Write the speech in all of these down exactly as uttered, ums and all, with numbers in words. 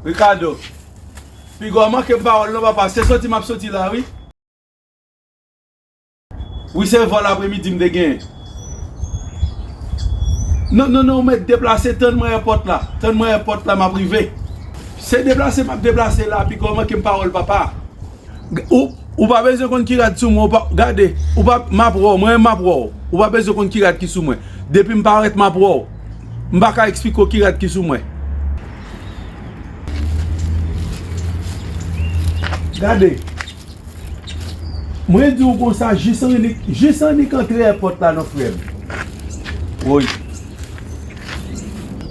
Ricardo, piga w manke m pawòl non papa, se soti m ap soti la wi. Wi, se vòl apremidi m te genyen. Non, non, non, ou mèt deplase, tann mwen èpòt la. Tann mwen èpòt la, m ap rive. Se deplase m ap deplase la, piga w manke m pawòl papa. Ou, ou pa bezwen konn ki rad sou mwen, ou pa, gade, ou pa, m ap wè w, mwen menm m ap wè w. Ou pa bezwen konn ki rad ki sou mwen. Depi m parèt, m ap wè w. M pa ka eksplike w ki rad ki sou mwen. Gade. Mwen di w konsa, jis annik, jis annik antre èpòt la non frè m. Woy.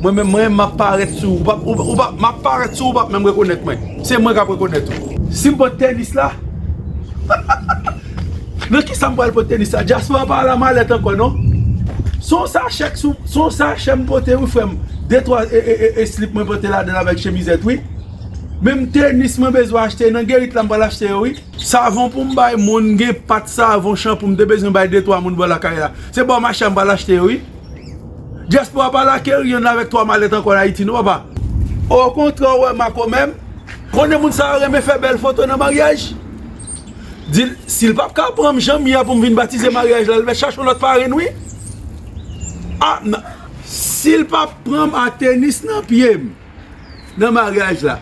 Mwen menm, mwen menm, m ap parèt sou ou, ou p ap, ou, ou p ap, m ap parèt sou ou, ou p ap menm rekonèt mwen. Se mwen k ap rekonèt ou. Si m pot tenis la, nan ki sa m pral pot tenis la? Dyaspora pa al a malèt ankò non. Se yon sachè k sou, se yon sachè m pote wi frè m. De twa e, e, e, e slip mwen pote ladan l avèk chemizèt wi. Menm tenis mwen bezwen achte, nan Gerit la m pral achte yo wi. Savon pou m bay moun, gen pat savon, chanpou m te bezwen bay de twa moun bò lakay la. Se bò machan m pral achte yo wi. Dyaspora pa al ak eryon avèk twa malèt ankò an Ayiti non papa. Okontrè, ou wè makomè m. Konnen moun sa yo renmen fè bèl foto nan maryaj. Di l, si l p ap ka pran m jan m ye a pou m vin batize maryaj la, l mèt chache yon lòt parenn wi. A, nan, si l p ap pran m ak tenis nan pye m nan maryaj la,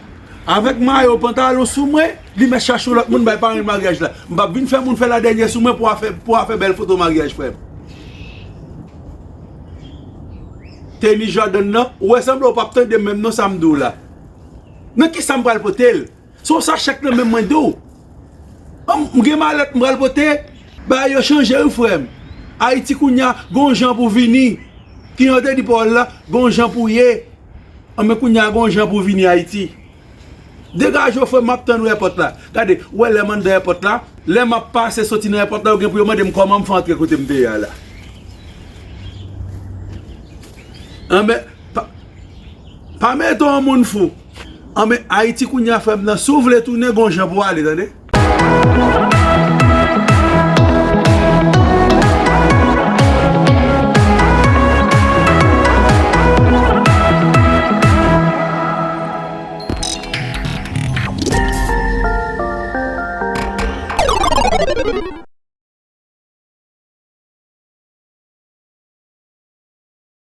avèk mayo, pantalon sou mwen, li mèt chache yon lòt moun bay parenn maryaj la. M p ap vin fè moun fè ladènyè sou mwen pou afè, pou afè bèl foto maryaj, frè m. Tenis Jordan nan, ou wè sanble ou p ap tande m menm non sa m di w la. Nan ki sa m pral pote l? Se yon sachè k nan men mwen di w. An, m gen malèt m pral pote. Bagay yo chanje wi frè m. Ayiti kounye a gon jan pou vini. Ki jan w te di pawòl la, gon jan pou ye. An men kounye a gon jan pou vini Ayiti. Degaje w frè m, m ap tann ou èpòt la. Gade, ou wè lè m anndan èpòt la, lè m ap pase soti nan èpòt la, yo gen pou yo mande m kòman m fè antre kote m te ye a la. An men, pa, pa mete yon moun fou. An men Ayiti kounye a frè m nan, si w vle tounen, gon jan pou w ale, tande.